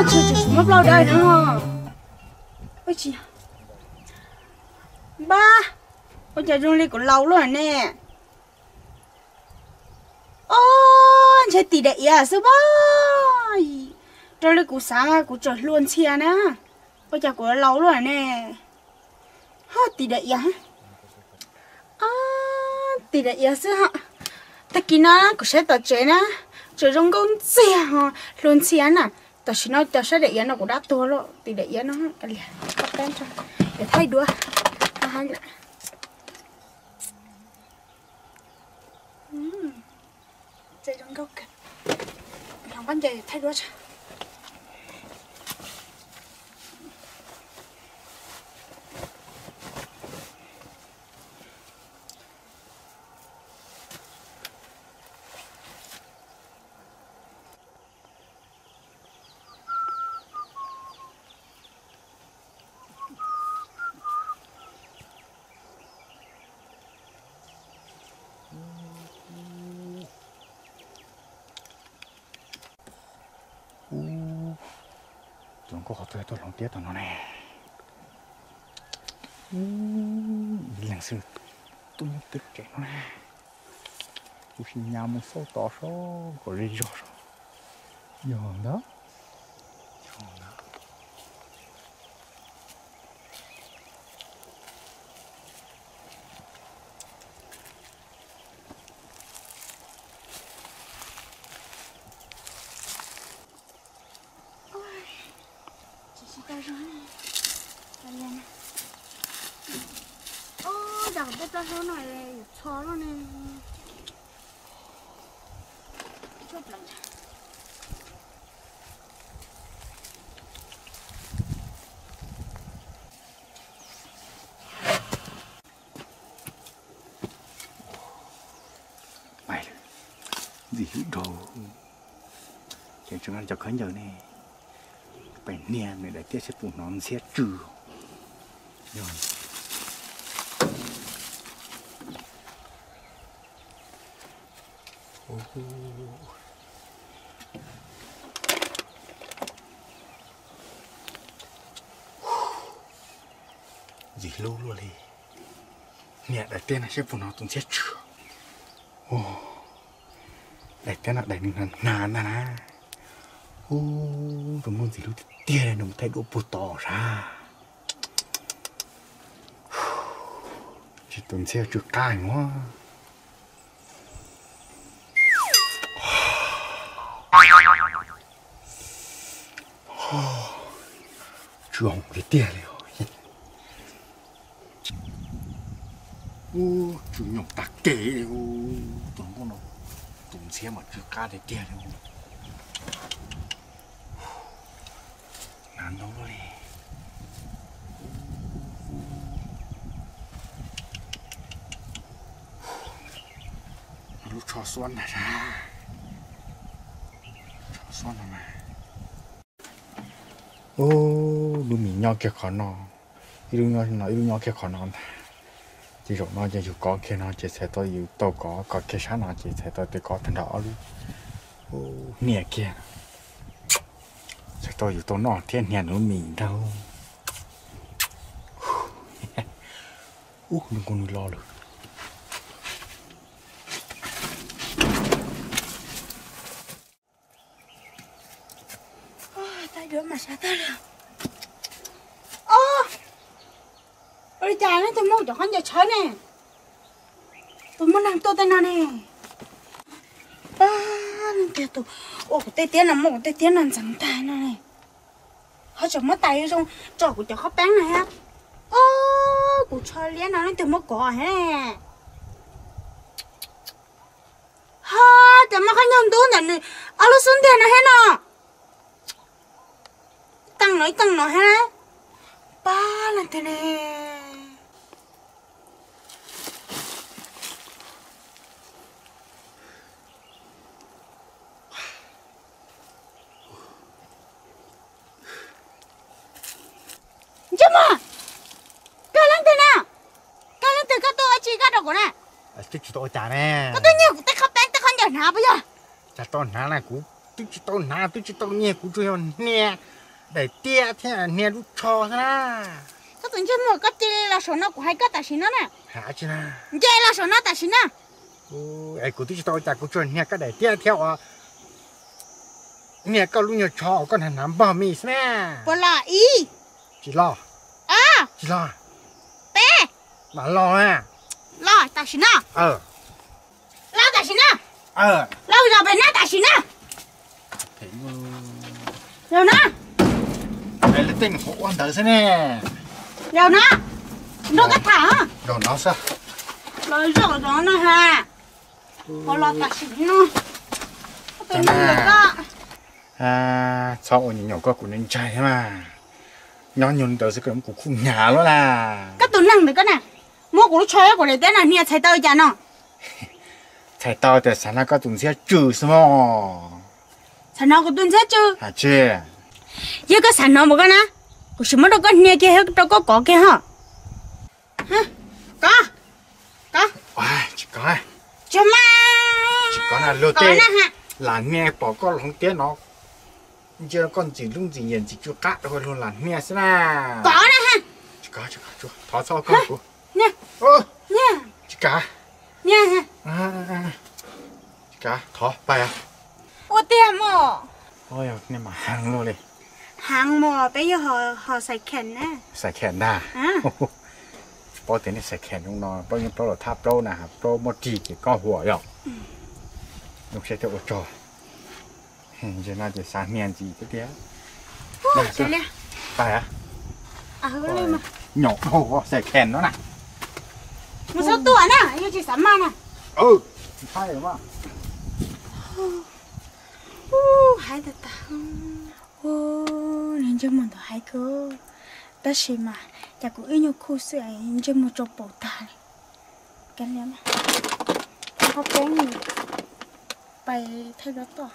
Tsis tsis muab plaub dawb no. Npab, ua cas zoo li kuv laus luaj ne? Ob, ntshe tis daim iav xwb pab. Raws li kuv xav mas kuv tseem hluas ntxhias na. Ua cas kuv laus luaj ne? Ho tis daim iav. Ob, tis daim iav xwb ho. Tag kis no kuv saib tom tsev na, tseem zoo nkauj ntxiag ho hluas ntxhias na. Tam sim no cov sab daim iav no kuv dab tuag lawm, tis daim iav no. Thaij duab. Txaij zoo nkauj kawg. Hloov pob ntseg thaij duab tso. Ub, cov nkauj qhov twg tuaj hloov tiab tom no ne? Ub, ib leeg xwb tuaj nyob twg tsev no na? Kuv sim nyas mus xauj tod saib kom ze zog saib. Yog ntag. Tsis tau zoo. Ub, cas kuv tej plaub hau no yuav txho lawm ne. Ntxim hlub dhau. Ces tseem cov khaub ncaws ne, pem niag nws daim tiab seb puas hnov ntxhiab tsw. Ntxim hlub luaj li. Niam daim tiab no seb puas hnov tus ntxhiab tsw. Daim tiab no daim nws hnav hnav ntag na. Ub, tus muaj ntxim hlub tiag tiag li, nws mus thaij duab puag tod sav. Tsis tus ntxhiab tsw qab heev. Tsw hoom tiag tiag li. Ub, tsw nyoos tag kev li. Tus nkauj no tus ntxhiab mas tsw qab tiag tiag li. Hnav ntau luaj li. Lub tsho xuab ntag sab. Tsho xuab no mas. Ub, lub mis nyob kiag qhov no, ib lub nyob no, ib lub nyob kiag qhov no ntag. Ces zaum no ces yus kov kiag no ces txhais tau yus tau kov, kov kiag sab no ces txhais tau tias kov tag nrho ob lub. Ub, hnia kiag. Txhais tau yus tau noj thiab hnia nws lub mis ntag. Ub, nws kuj nws lo lawm. Thaij duab mas sab tag li. Ua li cas leej twg muab cov khaub ncaws tshawb ne? Tus muaj neeg tuaj tej no ne? Pab, leej twg tus ua kuv tej tiab no muab kuv tej tiab no ntxeev tag no ne? Ho tseem muab tais zoo tso kuv cov qhaub peeb no thiab. Ob, kuv tsho liab no leej twg muab kov thiab ne? Ho, cov muaj khaub ncaws ntub ntawm nws ob lub xub ntiag no thiab no. Teej no ib teej no thiab. Pab leej twg ne? Ntsej muag, koj leej twg na? Koj leej twg, koj tuaj ua tsi koj rau kuv na? Twb tsis tau ua cas ne. Koj tuaj nyiag kuv tej qhaub peeb tej qhaub ncaws hnav puas yog? Cas tau hnav na, kuv twb tsis tau hnav, twb tsis tau nyiag, kuv tsuas yog hnia daim tiab thiab hnia lub tsho xwb na. Koj tus ntsej muag, koj cia li los saum no kuv hais koj tam sim no na. Hais dab tsi na? Nce los saum no tam sim no. Es kuv twb tsis tau ua cas, kuv tsuas hnia koj daim tiab thiab ua, hnia koj lub nyuag tsho uas koj hnav hnav npog mis xwb na. Puas los ib? Tsis los. Tsis los. Peb. Mam los na. Los tam sim no. Los tam sim no. Los zov pem na tam sim no. Los na. Tej nws qhuav ua ntawd xwb ne. Los na. Nrog koj tham. Los no xwb. Los zov zov no ha. Los tam sim no. Koj tus neeg ntawd koj. Txhob ua nyuam nyuam koj, kuv ntshai ntshai thiab mas. Nyob nyuag ntawd xwb koj muab kuv khuj hnyav luaj na. Koj tus neeg ntawd koj na, muab kuv lub tsho thiab kuv daim tiab no hnia txhais tau cas no? Txhais tau tias xav noj koj tus ntxhiab tsw xwb mog. Xav hnov kuv tus ntxhiab tsw? Hais tsis. Yog koj xav hnov mus koj na, kuv sim muab rau koj hnia kiag thiab rau koj kov kiag ho. Kov, kov. Tsis kov, tsis kov na, luag tej lam hnia pom koj hloov tiab no, ntsia koj ntxim lub ntxim nyiam ntxim tsw qab rau luag lam hnia xwb na. Kov na. Tsis kov, tsis kov, thov txhob kov kuv. Tsis kav. Tsis kav, thov pais. Ua tiag mog. Nej mas heev luaj li. Heev mog, peb yog ho xais kheem na. Xais kheem ntag. Tsis paub tias nej xais kheem zoo no, plaub yeej plaub los thab plaub na, plaub muaj rig ces koj huam yom. Zoo siab thiab ua tsaug. Ntawm no ces xav hnia ntxiv thiab tiag. Pais, nyom dhau xais kheem no na. Mus xub tuaj na, yog tsis xav maj na. Haib tag tag. Ua, ntsej muag ntawd haib kawg. Tab sis mas cas kuv ib nyuag khuj xwb ntsej muag tsau paus tag li. Kav liam, pais thaij duab tom.